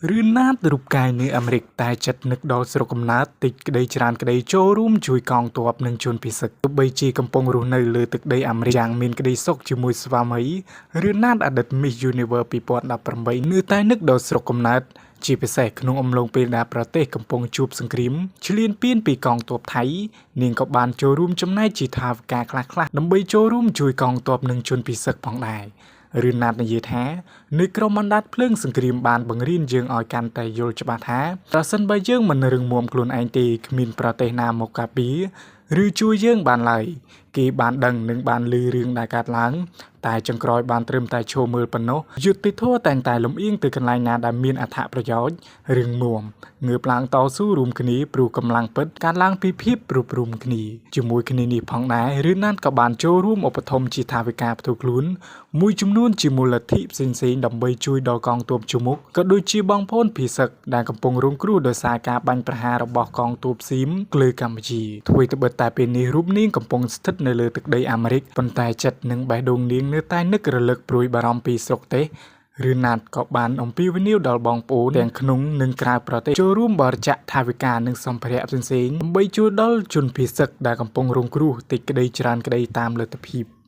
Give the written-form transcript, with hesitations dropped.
រឿនណាតរូបកាយនៅអាមេរិកតែចិត្តនឹកដល់ស្រុកកំណើតតិចក្តីច្រើនក្តីចូលរួមជួយកងទ័ពនិងជនភៀសសឹកទោះបីជាកំពុងរស់នៅលើទឹកដីអាមេរិកយ៉ាងមានក្តីសុខជាមួយស្វាមីរឿនណាតអតីត Miss Universe 2018នៅតែនឹកដល់ស្រុកកំណើតជាពិសេសក្នុងអំឡុងពេលដែលប្រទេសកំពុងជួបសង្គ្រាមឈ្លានពានពីកងទ័ពថៃនាងក៏បានចូលរួមចំណែកជាថវិកាខ្លះៗដើម្បីចូលរួមជួយកងទ័ពនិងជនភៀសសឹកផងដែរ រឿនណាតនិយាយថានៅក្រុមអណ្ដាតភ្លើងសង្គ្រាមបានបង្រៀនយើងឲ្យកាន់តែយល់ច្បាស់ថាប្រសិនបើយើងមិនរឹងមាំខ្លួនឯងទេគ្មានប្រទេសណាមកការពារឬជួយយើងបានឡើយគេបានដឹងនិងបានឮរឿងដែលកើតឡើង តែចុងក្រោយបានត្រឹមតែឈរមើលប៉ុណ្ណោះយុត្តិធម៌តែងតែលំអៀងទៅកន្លែងណាដែលមានអត្ថប្រយោជន៍រឿងមាំងើបឡើងតស៊ូរួមគ្នាព្រោះកម្លាំងពិតកើតឡើងពីភាពរួបរួមគ្នាជាមួយគ្នានេះផងដែររឿនណាតក៏បានចូលរួមឧបត្ថម្ភជាថវិកាផ្ទាល់ខ្លួន មួយចំនួនជាមូលនិធិផ្សេងៗដើម្បីជួយដល់កងទ័ពជមុខក៏ដូចជាបងប្អូនភៀសសឹកដែលកំពុងរងគ្រោះដោយសារការបាញ់ប្រហាររបស់កងទ័ពសៀមលើកម្ពុជាថ្វីត្បិតតែពេលនេះរូបនាងកំពុងស្ថិតនៅលើទឹកដីអាមេរិកប៉ុន្តែចិត្តនិងបេះដូងនាងនៅតែនឹករលឹកព្រួយបារម្ភពីស្រុកទេសរឿនណាតក៏បានអំពាវនាវដល់បងប្អូនទាំងក្នុងនិងក្រៅប្រទេសចូលរួមបរិច្ចាគថវិកានិងសម្ភារៈផ្សេងៗដើម្បីជួយដល់ជនភៀសសឹកដែលកំពុងរងគ្រោះតិចក្តីច្រើនក្តីតាមលទ្ធភាព។